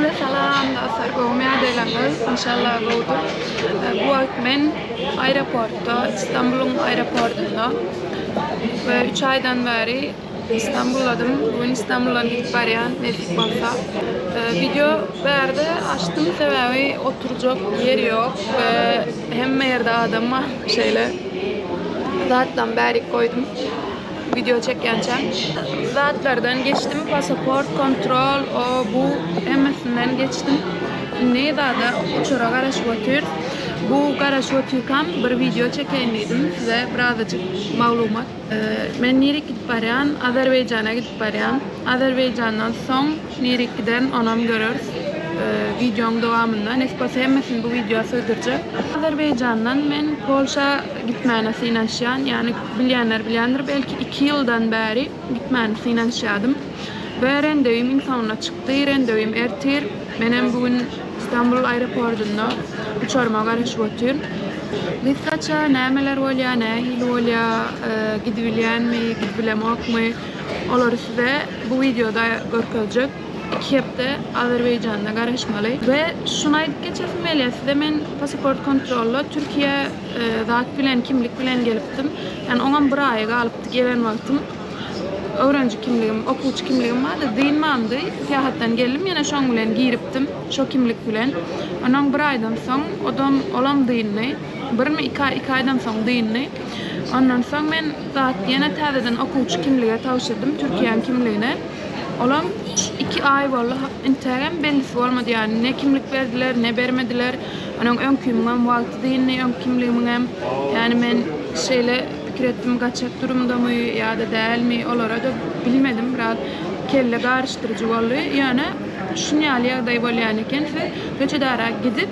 Jümle salam dostlar gowumy ýagdaýlaryňyz inşallah gowudyr. Bu wagt men aeroportda Istanbulyň aeroportynda we 3 aýdan bäri Istanbuldadym. Bu gün Istanbuldan gidip barýan nesip bolsa. Wideo bärde açdym sebäbi oturjak ýer ýok we hemme ýerde adam bar şeýle zatlam bärik goýdum. Wideo çekýänçäm zatlardan geçdim, pasaport kontrol, o bu hemmesinden geçdim. Indi zada uçara garaşyp otyrys. Bu garaşyp otyrkam bir wideo çekeýin diýdim size birazajyk maglumat. Men nirik gidip barýan? Azerbaýjana gidip barýan. Azerbaýjandan soň nirik giderin onam göreris. Wideoň dowamynda nesip bolsa hemmesini bu wideoa sygdyrjak. Azerbaýjandan men Polşa gitmäne synanyşýan, ýagny Bilýänler bilýändir belki 2 ýyldan bäri gitmäni synanyşýadym. We rendewim iň soňunda çykdy. Rendewim ertir. Menem bu gün Stambul aeropordunda uçaryma garaşyp otyryn. Gysgaça nämeler bolýar, nähili bolýar, gidibilýänmi, gidibilemokmy, olary size bu wideoda görkezjek. 2 hepde Azerbaýjanda garaşmaly. We şuny aýdyp geçesim gelýär size men pasaport kontrolda Türkiýä zat bilen kimlik bilen gelipdim. Ýani oňam bir aýy galypdy gelen wagtym. Öwrenji kimligim, okuwçy kimligim bardy, dynmandy. Syýahatdan geldim, ýene şoň bilen giripdim, şo kimlik bilen. Ondan bir aýdan soň odam, olam dyndy. Birmi, iki aý, iki aýdan soň dyndy. Ondan soň men zat ýene täzeden okuwçy kimlige tabşyrdym, Türkiýäň kimligine. Olam 2 aý boldy, intägem bellisi bolmady, ýani ne kimlik berdiler, ne bermediler. Onuň öňkimiňem wagty dyndy, öňki kimligimiňem. Ýani men şeýle pikir etdim, gaçak durumdamy ýa-da dälmi, olara-da bilmedim, biraz kelle garyşdyryjy boldy. Ýöne şun ýaly ýagdaý bolýan eken, siz göç edara gidip,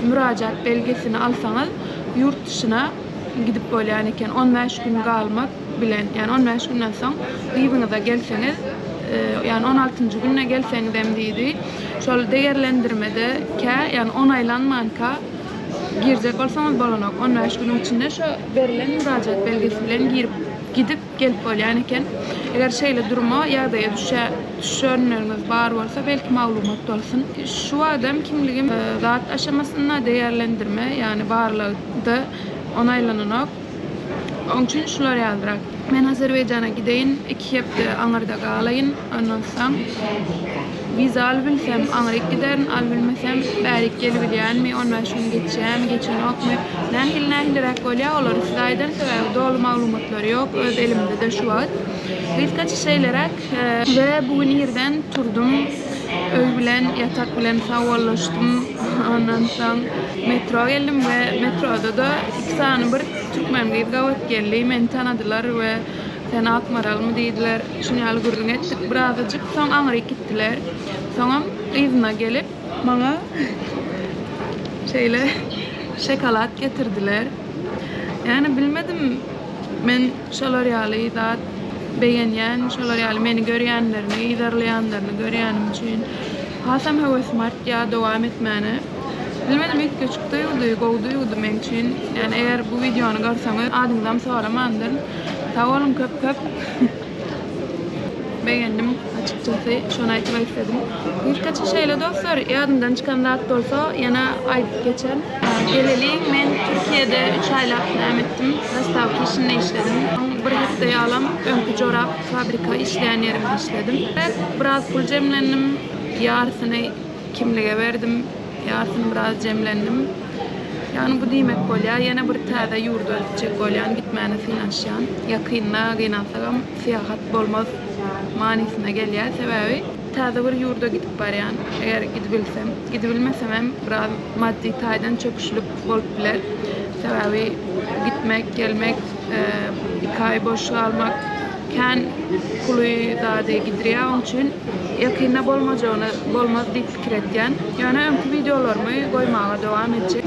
mürajat belgisini alsaňyz, ýurt dyşyna gidip bolýan eken, 15 gün galmak bilen, ýagny 15 günden soň yzyňyza gelseňiz, ýagny on altynjy günde gelseňizem diýdi, şol degerlendirmede kä, ýagny onaýlanmanka girjek bolsaňyz bolanok, 15 günüň içinde şo berlen mürajat belgisi bilen girip, gidip gelip bolýan eken. Eger şeýle duruma, ýagdaýa düşä, düşenleriňiz bar bolsa, belki maglumat bolsun. Şu wagtam kimligim zat aşamasynda degerlendirme, ýagny barlagda onaýlananok. Oň üçin şular ýalyrak. Men Azerbaýjana gideýin, 2 hepde aňyrda galaýyn, ondan soň wiza alybilsem aňryk giderin, alybilmesem bärik gelibilýänmi, 15 gün geçýärmi, geçenokmy, nähili nähiliräk bolýar, olary size aýdaryn, sebäbi doly maglumatlar ýok öz elimde-de şu wagt. Gysgaça şeýleräk we bu gün irden turdum, öý bilen, ýatak bilen sagbollaşdym, ondan soň metro geldim we metroda-da 2 sany bir Türkmen gyz gabat geldi, meni tanadylar we sen Akmaralmy diýdiler. Şuny ýaly gürrüň etdik birazajyk, soň aňryk gitdiler. Soňam yzyna gelip maňa şeýle şokolad getirdiler. Ýagny bilmedim men şolar ýaly zat begenýän, şolar ýaly meni görýänlerini, yzarlaýanlaryny görýänim üçin hasam höwesim artýar dowam etmäne. Bilmedim üýtgeşik duýgudy, gowy duýgudy meň üçin. Ýani eger bu wideony görseňiz adyňyzam soramandyryn. Sag boluň köp köp. Begendim açykçasy şony aýtmak isledim. Gysgaça şeýle dostlar, ýadymdan çykan zat bolsa ýene aýdyp geçerin. Geleliň men Türkiýede 3 aýlap näme etdim? Dostawka işinde işledim. Bir hepde ýalam öňki jorap fabrika işleýän ýerimde işledim. Biraz pul jemlendim. Ýarysyny Kimlige berdim, ýarsyny biraz jemlendim. Ýagny bu diýmek bolýar, ýene bir täze ýurda gitjek bolýan, gitmäne synanyşýan. Ýakynda gynansagam syýahat bolmaz manysyna gelýär. Sebäbi täze bir ýurda gidip barýan, eger gidibilsem. Gidibilmesemem biraz maddy taýdan çöküşlik bolup biler. Sebäbi gitmek, gelmek, 2 aý boş galmak kän puly zady gidirýär oň üçin ýakynda bolmajagyny bolmaz diýip pikir etýän. Ýöne öňki wideolarymy goýmaga dowam etjek.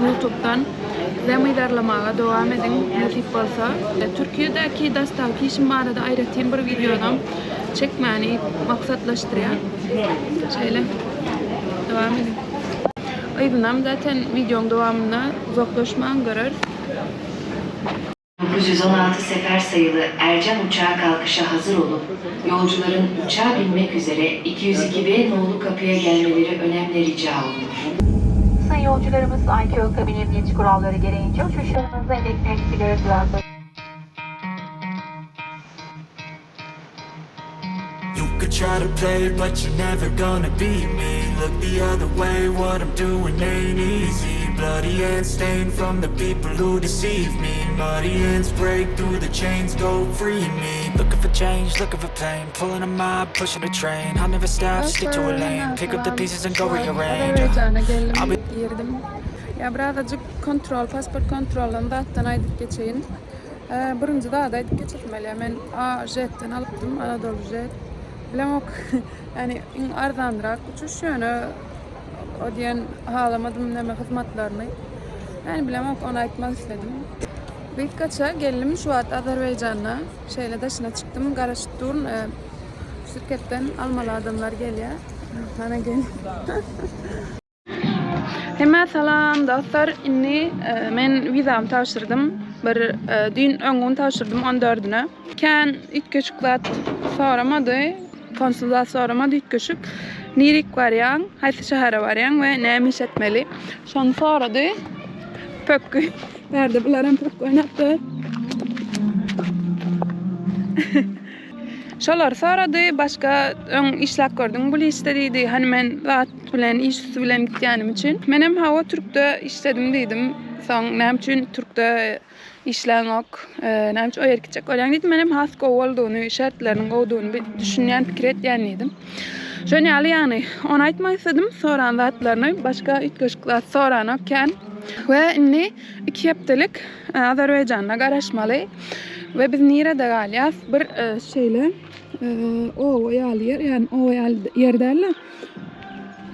Ýutubdan sizem yzarlamaga dowam ediň nesip bolsa. Türkiýedäki dostawka işim barada aýratyn bir wideonam çekmäni maksatlaşdyrýan. Şeýle. Dowam ediň. Yzynam zaten wideoň dowamynda uzaklaşman göreris. 916 sefer sayılı Ercan uçağı kalkışa hazır olup yolcuların uçağa binmek üzere 202B nolu kapıya gelmeleri önemli rica olunur. Sayın yolcularımız ICAO kabin emniyeti kuralları gereğince uçuşlarımızda elektronik sigara cihazları You could try to play, but you're never gonna beat me. Look the other way, what I'm doing ain't easy. Bloody hands stained from the people who deceive me. Muddy hands break through the chains, go free me. Looking for change, looking for pain. Pulling a mob, pushing a train. I'll never stop, stick to a lane. Pick up the pieces and go rearrange. Azerbaýjana geldim, Abi- girdim. Ya birazajyk kontrol, pasport kontroldan zatdan aýdyp geçeýin. Ee, birinji zady aýdyp geçirmeli. Men A jetden alypdym, Anadolu jet. Bilemok, ýani iň arzanrak uçuş ýöne o diýen halamadym näme hyzmatlaryny. Ýani bilemok, ony aýtmak isledim. Gysgaça geldim şu wagt Azerbaýjanda. Şeýle daşyna çykdym, garaşyp durun. Ee, şirketden almaly adamlar gelýär. Mana gel. Hemmä salam dostlar. Indi e, men wizamy tabşyrdym. Bir e, düýn öň gün tabşyrdym 14-üne. Kän üýtgeşik zat soramady. Konsul zat soramady üýtgeşik. Nirik barýaň, haýsy şähere barýaň we näme iş etmeli? Şony sorady. Pökgi. Bärde bularam pökgi oýnapdyr. Şolary sorady, başga öň işläp gördüňmi bul işde diýdi. Hany men zat bilen, iş üsti bilen gitýänim üçin. Menem hawa türkde işledim diýdim. Soň näme üçin türkde işläňok, näme üçin o ýere gitjek bolýaň diýdim. Menem has gowy boldugyny, şertleriniň gowudygyny düşünýän, pikir etýän diýdim. Şon ýaly ýagny, ony aýtmak isledim, soran zatlaryny, başga üýtgeşik zat soranok kän. We indi iki hepdelik Azerbaýjanda garaşmaly. We biz nirede galýas? Bir şeýle oba ýaly ýer, ýagny oba ýaly ýer däl-de,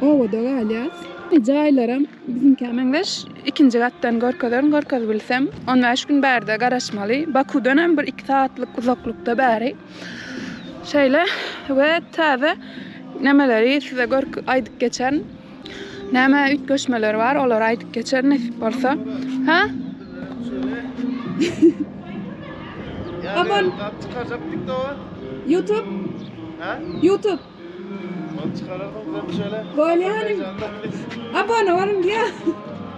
obada galýas. Jaýlaram biziňkä meňzeş. Ikinji gatdan görkezerin, görkezibilsem. 15 gün bärde garaşmaly. Bakudan hem bir 2 saatlyk uzaklykda bäri. Şeýle we täze nemeleri size görk aýdyp geçerin. Näme üýtgeşmeler bar, olary aýdyp geçerin nesip bolsa. Ha? Aman. Çıkaracak TikTok'a. YouTube, Ha? YouTube. Onu çıkaralım sen şöyle. Böyle yani. Abone olun diye.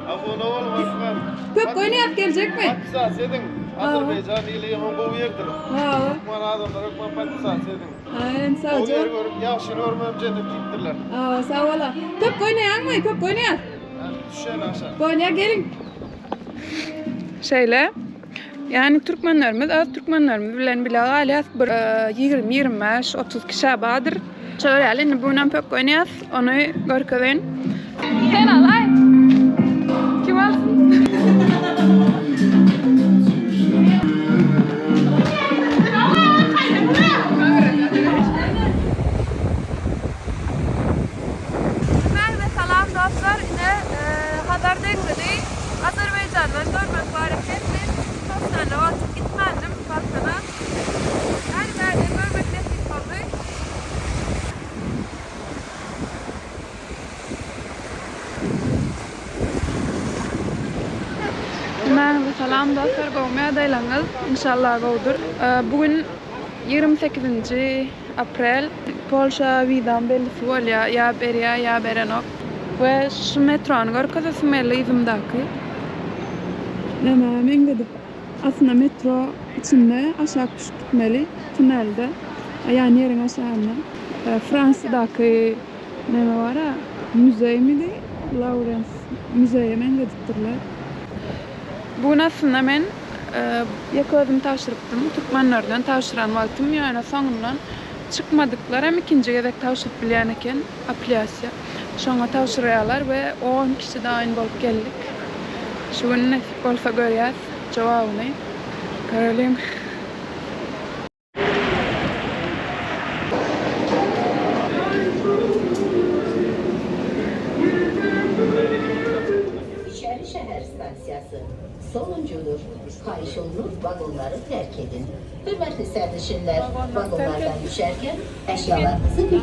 Abone ol Osman. Köp oynayıp gelecek mi? Подписаться edin. Azerbaycan ili gowy ýerdir. Ha. Hökman adamlar hökman подписаться edin. Aynen sağ Gowy ýer ol. görüp, ýagşyny görmem cennet diýipdirler. Aa, sağ ol. Köp oynayan mı? Köp oynayan. Ha, Düşen aşağı. Bolýa geliň. Şeýle. Ýani türkmenlerimiz öz türkmenlerimiz bilen bile galýas bir 20, 25, 30 kişä bardyr. Şöyle ýaly indi bu bilen pök oýnaýas. Ony görkezeýin. Sen alaý. Kim alsyn? Merhaba salam dostlar. Ine Hazar deňzini Azerbaýjandan görmek bar eken. Men Tostanda wagty gitmändim Balkana. Her bärden görmek nesip boldy. Merhaba salam dostlar. Gowmy ýagdaýlaryňyz? Inşallah gowudyr. Bu gün 28-nji aprel. Polşa wizam bellisi bolýar. Ýa berýär, ýa berenok. We şu metrony görkezesim geldi yzymdaky. Nämä meňzedip aslynda metro içinde aşak düşüp gitmeli tunelde. Ýagny ýeriň aşagynda. Fransiýadaky näme bar-a? Müzeýmidi? Lawrens müzeýe meňzedipdirler. Bu gün aslynda men ýeke özüm tabşyrypdym. Türkmenlerden tabşyran wagtym ýöne soňundan çykmadyklar hem ikinji gezek tabşyryp bilýän eken appliasiýa. Şoňa tabşyrýarlar we 10 kişi daýyn bolup geldik. Şu gün nesip bolsa görýäs jogabyny. Göreliň. İçeri şehir stansiyası sonuncudur. Kayış olunur vagonları terk edin. Hürmetli sernişinler, vagonlardan düşerken eşyalarınızı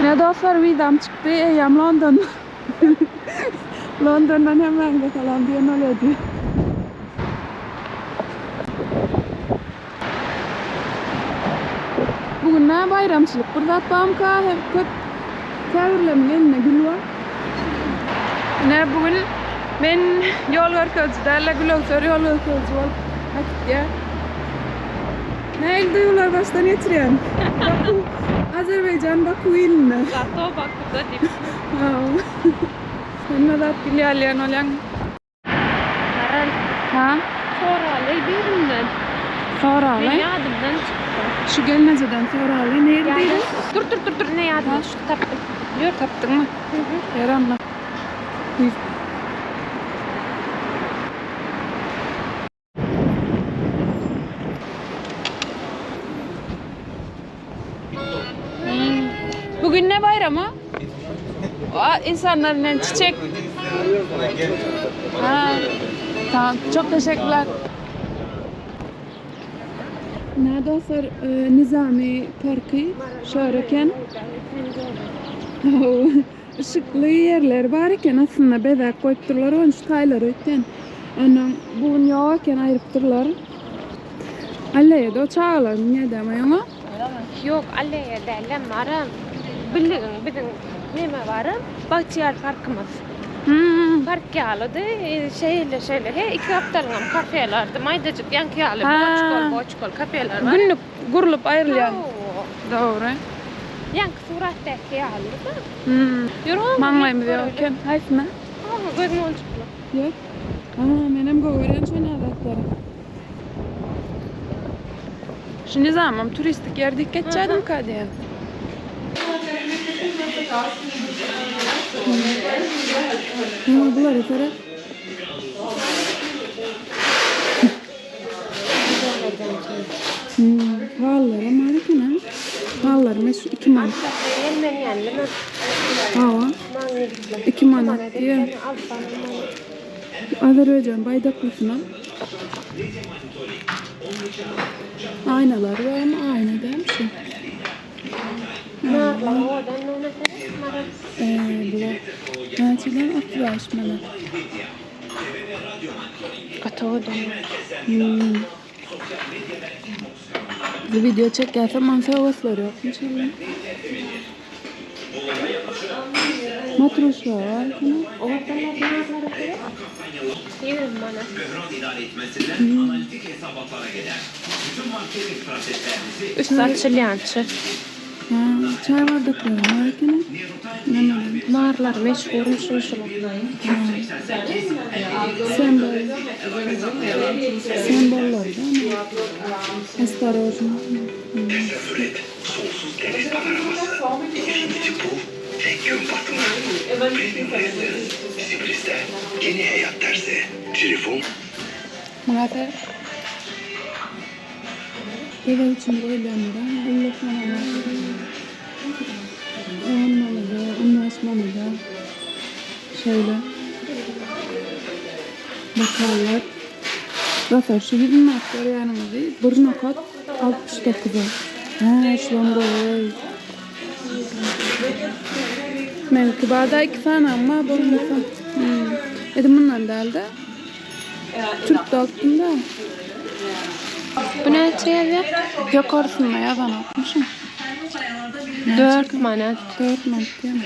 Ne dostlar wizam çykdy, eýýäm London. Londondan hemmäňize salam diýen bolýady. Bu gün nä baýramçylyk bir zat barmyka hem köp käbirleriniň elinde gül bar. Ine bu gün men ýol görkeziji däl-de Gülöwser ýol görkeziji bolup äkitýär. Nähili duýgulary başdan geçirýäň? Baku, Azerbaýjan Baku ilinde. Zato Bakuda diýip. Hawa. Hemme zat bilýärleýän bolýaň. Maral. Ha? Soraly birinden. Soraly? Men ýadymdan çykdy. Şu gelnejeden soraly. Nirde diýdiň? Dur dur dur dur ne ýadyma düşdi tapdym. Ýör tapdyňmy? Ýör onda. Bugün ne bayramı? Aa, insanlar ne çiçek. Ha, tamam. Çok teşekkürler. Ne dostlar, e, Nizami Parky şöyle eken. Yşykly ýerleri bar eken aslynda bezäp goýupdyrlar ony şu taýlary öýtýän. Ondan bu gün ýok eken aýrypdyrlar. Alleýada o çagalar münýädämi oňa? Ýok alleýa dälem baram. Bildigiň biziň neme baram Bagtyýar parkymyz. Park ýalydy şeýle şeýle he iki gapdalyňam kafelardy maýdajyk ýaňky ýaly boçkal boçkal kafeler bar. Günlük gurlup aýrylýan. Dogry. Ýaňky suratdaky ýalydy-da. Hmm. Ýör oňa. Maňlaýymyz ýok eken. Haýsyna? Oňa göz monjukly. Ýör. Aa, menem gowy görýän şo zatlary. Şu nizamam turistik ýer diýip geçýädimka diýen. Hmm, bulara seret. Hmm, halylaram bar eken ha. Halylar meşhur 2 manat. Hawa. 2 manat diýýär. Azerbaýjan baýdaklysyna aýnalar bar ama aýna däl şu. Ee, bular näçeden 35 manat. Gaty owadan. Hmm. Bu video çekýäsem maňa söweslary ýokmuş indi. Matruşka bar ekeni. 20 manat. Üsti açylýançy. Ha, çaý bardaklary bar ekeni. Näme? Narlar meşhurmyş şular. Sembol. Sembollar da ama. Осторожно. Muňa ser. Bezeg üçin goýulýanlar ha, ullakan On manada, on bäş manada. Şeýle. Bokallar. Dostlar, şu ýüzüni nädip görýäniňizi bir nokat 69-a. Hä, şulam gowy. Meňki barda iki sany amma bolmasa. Hmm. Edi mundan dälde. Türkde alypdym-da. Bu näçe ýazýar? Ýokarsynda ýazanokmyşym. 4 manat. 4 manat diýýän.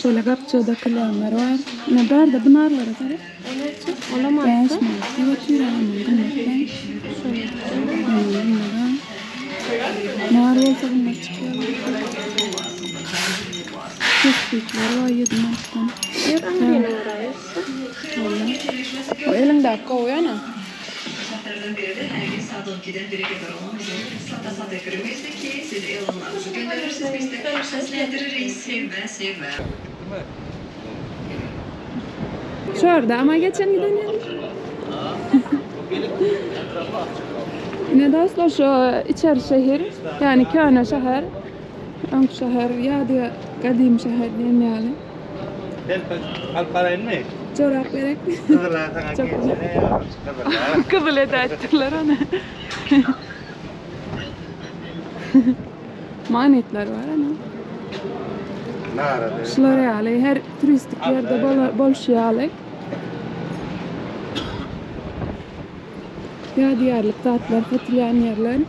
Şeýle gapjada dakylýanlar bar. Ine bärde bu narlara seret. Olam 5 artdy. manat diýip otyr aman gymmatdan. Nar bolsa gymmat çykýar. Tespihler bar 7 manatdan. Ýör aňryny göräýeris. O eliňdäki gowy ýöne. Şu ýerde ama geçen giden ýer. Ine dostlar şu içeri şehir, ýagny köne şäher, öňki şäher ýa-da gadymy şäher diýen ýaly. Alyp baraýynmy? Jorap gerek. Gyzyla saňa geçene ýa gyzyla. Gyzyl edäýipdirler ony. Magnitler bar ana. Şular ýaly her turistik ýerde bolşy ýaly. Ýadygärlik zatlar satylýan ýerler.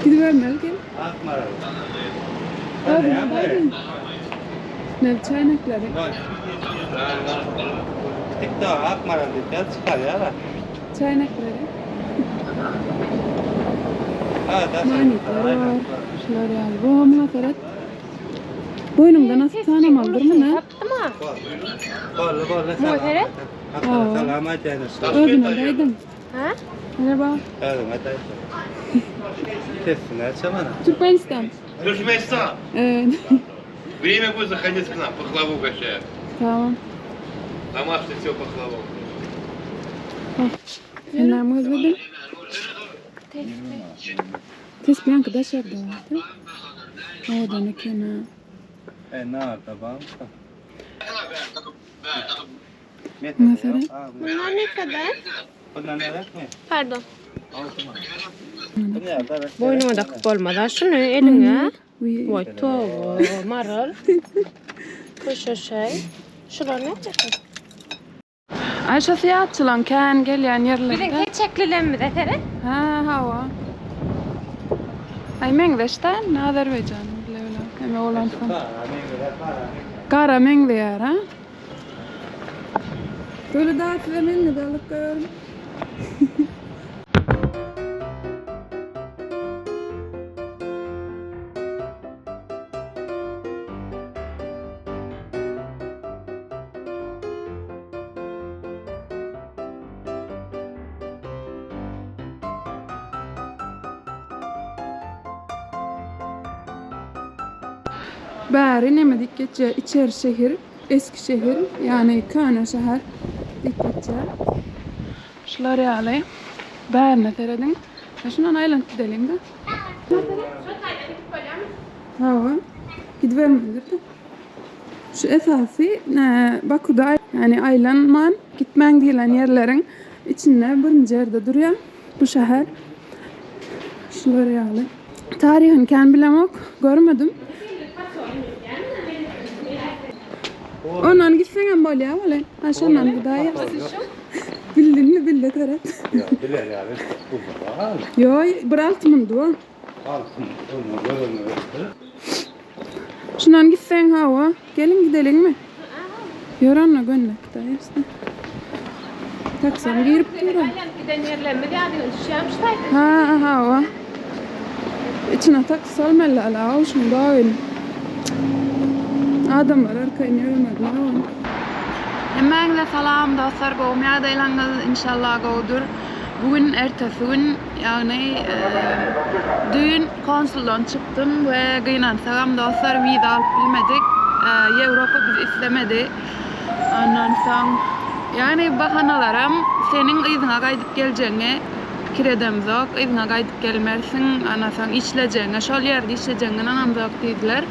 Gidibermeli gel. Özüňe baýdym. Näme çäýnekleri? Tiktok Akmaral diýip ýaz çykarýar. Çäýnekleri. Magnitler bar. Şular ýaly. Bu muňa seret. Boýnuňdan asyp tanamalydyrmy nä? Boldy boldy. Muňa seret. Salam aýdýan. Özüne daýdym. Ha? Merhaba. Özüňe aýdýan. Sesini açamana. Türkmenistan. Türkmenistan. Evet. Время будет заходить к нам, пахлаву угощаю. Tamam. Домашний все пахлаву. Sen näme gözlediň? Tesbi ýaňky daşarda bardy. Owadan eken ha. E narda bar. Mesela? Bunlar ne kadar? Bunlar ne mi? Pardon. Bunlar da Boýnuňa dakyp bolmaz ha şuny eliňe. Wiý. Voý toba, maral. Köşe şey. Şular ne? Aý şu syýahatçylaryň kän gelýän Biziň ýerlerinde. seçeklilerimize seret. Ha, hawa. Aý meňzeş dä, Azerbaýjan bile bile. Hemme bolansoň. Gara meňzeýär ha. Böyle daha size menini de alyp goýaryn. Bäri neme diýip geçýär? Içeri şehir, eski şehir, ýagny köne şäher diýip geçýär. Şular ýaly. Bärine serediň. Ha, Şundan aýlanyp gideliň-de. Hawa. Gidibermelidir-de. Şu esasy e, Bakuda ýagny aýlanman gitmäň diýlen ýerleriň içinde birinji ýerde durýar bu şäher. Şular ýaly. Taryhyny kän bilemok, görmedim. Ondan gitseňem bolýar weli. Ha şondan gidaýýar. Bildinmi bildi seret. Ya biler ya. Bu var. Ýo, bir altı mundu bu. Altın. Bunu görünüyor. Şundan gitseň hawa. Gelin gidelim mi? Ýör anna gönlek gidaýýarys. Taksam girip dur. Aýlanyp giden ýerlerimiz ýadyňa düşýärmiş taýda. Ha hawa. İçine taksi salmaly ala şunu da öyle. Adamlar arkaýyn ýöremediler oň. Hemmäňize salam dostlar, gowmy ýagdaýlaryňyz inşallah gowudyr. Bu gün ertesi gün, ýagny e, düýn konsuldan çykdym we gynansagam dostlar wiza alyp bilmedik. E, Ýewropa bizi islemedi. Ondan soň ýagny bahanalaram seniň yzyňa gaýdyp geljegiňi pikir edemzok, yzyňa gaýdyp gelmersiň, ondan soň işlejegiňe, şol ýerde işlejegiňe ynanamzok diýdiler.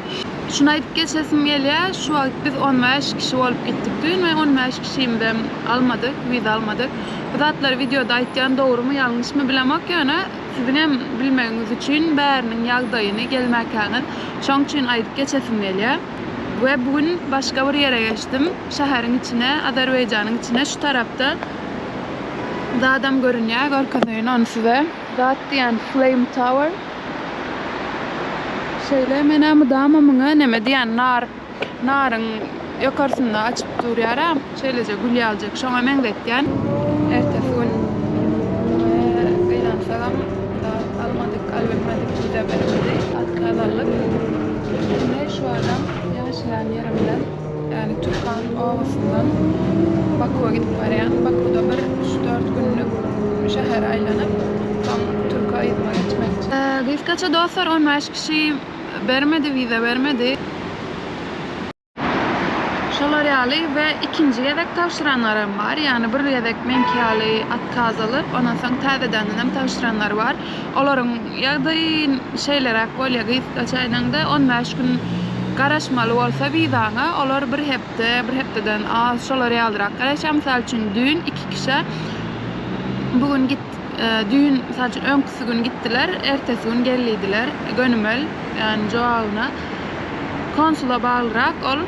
Şuny aýdyp geçesim gelýär, şu wagt biz 15 kişi bolup gitdik düýn we 15 kişimizem almadyk, wiza almadyk. Bu zatlary wideoda aýtýan dogrumy, ýalňyşmy bilemok, ýöne siziň hem bilmegiňiz üçin bäriniň ýagdaýyny gelmäkäňiz, şoň üçin aýdyp geçesim gelýär. We bu gün başga bir ýere geçdim, şäheriň içine, Azerbaýjanyň içine, şu tarapda zadam görünýär, görkezeýin ony size. Zat diýen Flame Tower. Şeýle men hem mydama muňa neme diýen nar naryň ýokarsynda açyp durýar ha. Şeýleje gül ýaljak şoňa meňzetýän. Ertesi gün we gynansagam zat almadyk, alybilmedik, wiza bermedi. Otkaz aldyk. Indi şu adam ýaşaýan ýerimden, ýagny Türkan obasyndan Bakuwa gidip barýan. Bakuwda bir 3-4 günlük şähere aýlanyp, soň Türka yzyma geçmekçi. Gysgaça dostlar 15 kişi bermedi, wiza bermedi. Şolar ýaly we ikinji gezek tabşyranlaram bar. Ýagny bir gezek meňki ýaly otkaz alyp, ondan soň täzeden hem tabşyranlar bar. Olaryň ýagdaýy şeýleräk bolýar, gysgaça aýdaňda 15 gün garaşmaly bolsa wizaňa, olar bir hepde, bir hepdeden az şolar ýalyrak garaşýar. Mysal üçin düýn iki kişi bugün git e, düýn mysal üçin öňküsi gün gitdiler, ertesi gün geldiler. Gönümel, ýagny jogabyna. Konsula baglyrak ol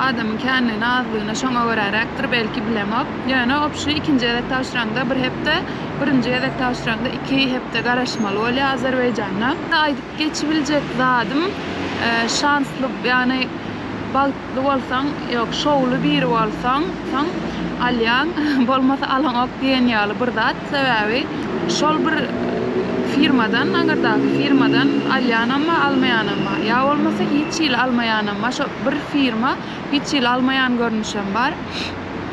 adamyň känligine azlygyna şoňa göräräkdir belki bilemok. Ýöne obşi ikinji gezek tabşyraňda bir hepde, birinji gezek tabşyraňda iki hepde garaşmaly bolýar Azerbaýjanda. Aýdyp geçibiljek zadym şansly ýagny bagtly bolsaň ýok şowly biri bolsaň soň alýaň bolmasa alaňok diýen ýaly bir zat sebäbi şol bir firmadan aňyrdaky firmadan alýanam bar almaýanam bar ýa bolmasa hiç hili almaýanam bar şo bir firma hiç hili almaýan görnüşem bar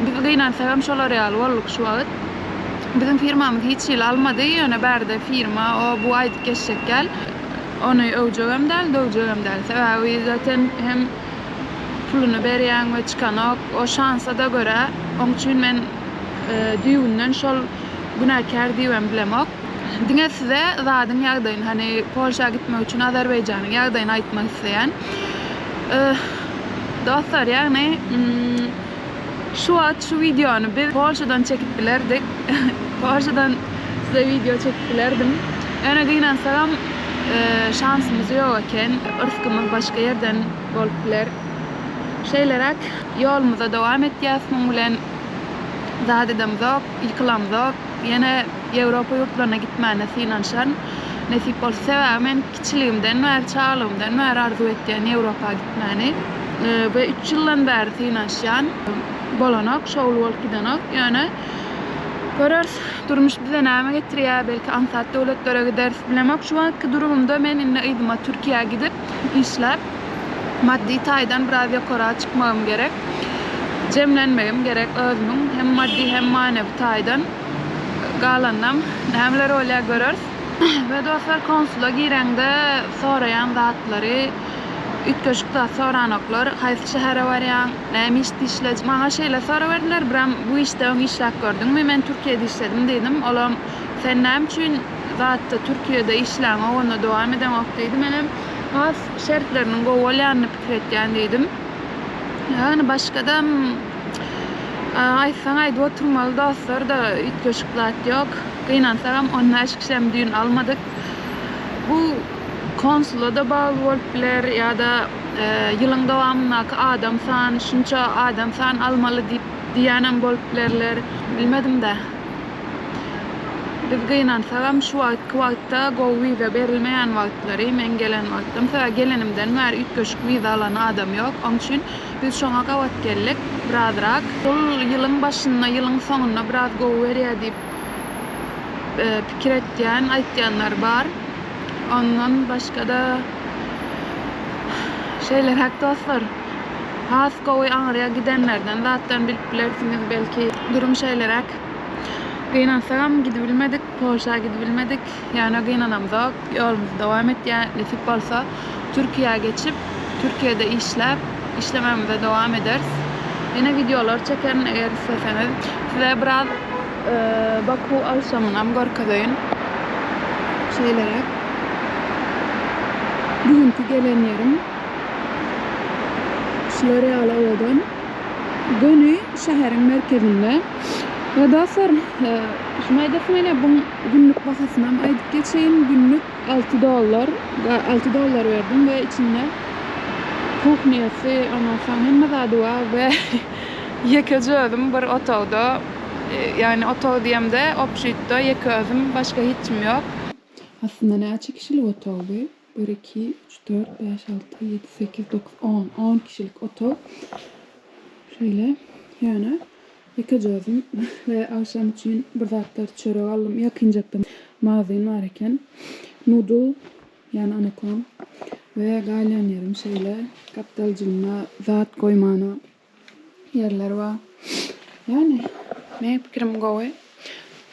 biz gynansagam şolar ýaly bolduk şu wagt biziň firmamyz hiç hili almady ýöne bärde firma o bu aýdyp geçjek däl Ony öwjegem däl, döwjegem däl. Sebäbi zaten hem puluny berýäň we çykanok. O şansa-da görä. Oň üçin men düýbünden şol günäkär diýibem bilemok. Diňe size zadyň ýagdaýyny, hany Polşa gitmek üçin Azerbaýjanyň ýagdaýyny aýtmak isleýän. Dostlar, ýagny şu wagt şu wideony biz Polşadan çekip bilerdik. Polşadan size wideo çekip bilerdim. Ýöne gynansagam şansymyz ýok eken. Yrsgymyz başga ýerden bolup biler. Şeýleräk ýolumyza dowam etýäs muň bilen zat edemzok, ýykylamzok. Ýene Ýewropa ýurtlaryna gitmäne synanyşaryn. Nesip bolsa. Sebäbi men kiçiligimden bäri, çagalygymdan bäri arzuw etýän Ýewropa gitmäni. We üç ýyldan bäri synanyşýan. Bolanok, şowly bolup gidenok. Ýöne göreris, durmuş bize näme getirýär, belki aňsat döwletlere gideris, bilemok. Şu wagtky durumymda men indi yzyma Türkiýä gidip, işläp, maddy taýdan biraz ýokara çykmagym gerek. Jemlenmegim gerek özümiň hem maddy hem manewi taýdan. Galanynam nämeler bolýar göreris. We dostlar konsula gireňde soraýan zatlary üýtgeşik zat soranoklar. Haýsy şähere barýaň, näme işde işlejek. Maňa şeýle sorag berdiler, biram bu işde öň işläp gördüňmi? Men Türkiýede işledim diýdim. Olam sen näme üçin zatda Türkiýede işläňok onda dowam edeňok diýdi. Menem has şertleriniň gowy bolýanyny pikir etýän diýdim. Ýagny başgadam aýtsaň aýdyp oturmaly dostlar-da üýtgeşik zat ýok. Gynansagam 15 kişem düýn almadyk. Bu konsula-da bagly bolup biler ýa-da ýylyň dowamyndaky adam sany şunça adam sany almaly diýip diýýänem bolup bilerler. Bilmedim-dä. Biz gynansagam şu wagtky wagtda gowy wiza berilmeýän wagtlary meň gelen wagtym. Sebäbi gelenimden bäri üýtgeşik wiza alan adam ýok. Oň üçin biz şoňa gabat geldik birazrak. Ol ýylyň başynda, ýylyň soňunda biraz gowy berýär diýip pikir etýän, aýtýanlar bar. Ondan başga-da şeýleräk dostlar. Has gowy aňyrýa gidenlerden zatdan bilip bilersiňiz belki. Durum şeýleräk. Gynansagam gidibilmedik, Polşa gidibilmedik. Ýöne gynanamzok, ýolumyz dowam etýär. Nesip bolsa Türkiýä geçip, Türkiýede işläp, işlemegimize dowam ederis. Ýene wideolar çekerin eger isleseňiz. Size biraz Baku agşamynam görkezeýin. Şeýleräk. Bu günki gelen ýerim. Şular ýaly owadan. Göni şäheriň merkezinde. We dostlar, şuny aýdasym gelýär, buň günlük bahasynam aýdyp geçeýin. Günlük 6 dollar, 6 dollar berdim we içinde kuhnýasy, ondan soň hemme zady bar we ýekeje özüm bir otagda, ýagny otag diýemde, obşitda ýeke özüm, başga hiç kim ýok. Aslynda näçe kişilik otag bu? Bir, iki, üç, dört, bäş, alty, ýedi, sekiz, dokuz, on. On kişilik otag. Şeýle. Ýöne ýekeje özüm we agşam üçin bir zatlar çörek aldym. Ýakynjakda magazin bar eken. Nudl, ýagny anakon we galýan ýerim şeýle. Gapdaljygynda zat goýmana ýerler bar. Ýagny meň pikirim gowy.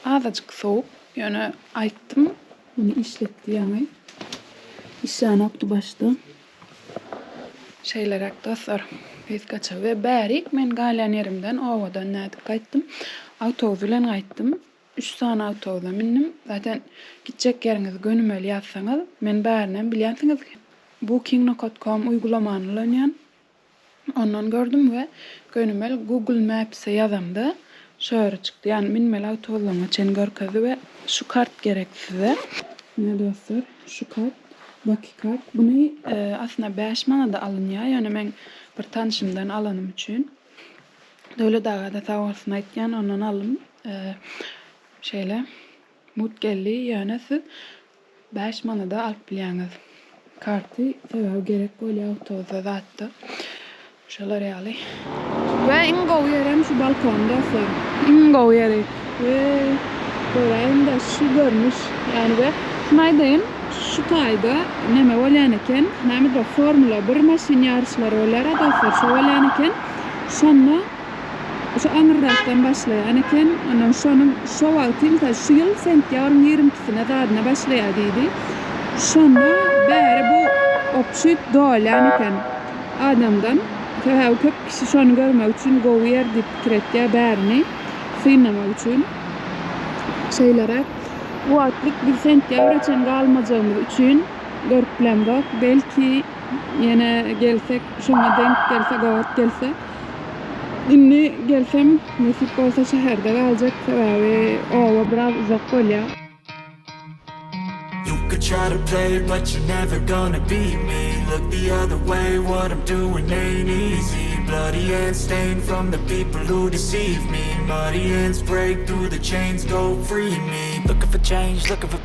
Azajyk sowuk, ýöne aýtdym. Muny işletdi ýaňy. Işlänokdy başda. Şeýleräk dostlar. Gysgaça we bärik men galýan ýerimden obadan nädip gaýtdym? Awtobus bilen gaýtdym. Üç sany awtobusa mündim. Zaten gitjek ýeriňizi gönümel ýazsaňyz, men bärinem bilýänsiňiz booking nokat kom uýgulamany ulanýan. Ondan gördüm we gönümel Google Maps-e ýazamda şo ýere çykdy. Ýagny münmeli awtoulagyňa çenli görkezdi we şu kart gerek size. Ine dostlar, şu kart. Bakikart. Buny aslynda 5 manada alynýar. Ýöne men bir tanşymdan alanym üçin. Döwlet aga-da sag bolsun aýtýan, ondan aldym. Şeýle mugt geldi. Ýöne siz 5 manada alyp bilýäňiz. Karty sebäbi gerek bolýar awtobusda zatda. Şolar ýaly. We iň gowy ýerem şu balkon dostlar. Iň gowy ýeri. We göräýiň-de şu görnüş. Ýani we şuny aýdaýyn, şu taýda neme bolýan eken? Nämedir o Formula 1 maşyn ýaryşlary bolýar-a dostlar, şo bolýan eken. Şonda şu aňyrrakdan başlaýan eken. Ondan şonuň şo wagty, mysal şu ýyl sentýabryň 22-sine zadyna başlaýar diýdi. Şonda bäri bu obşit dolýan eken adamdan. Sebäbi köp kişi şony görmek üçin gowy ýer diýip pikir etýär bärini synlamak üçin. Şeýleräk. Bu wagtlyk biz sentýabra çen galmajagymyz üçin görüp bilemzok. Belki ýene gelsek, şoňa denk gelse, gabat gelse. Indi gelsem, nesip bolsa şäherde galjak, sebäbi oba biraz uzak bolýar. You could try to play, but you're never gonna beat me. Look the other way, what I'm doing ain't easy. Bloody hands stained from the people who deceive me. Muddy hands break through the chains, go free me. Looking for change, looking for.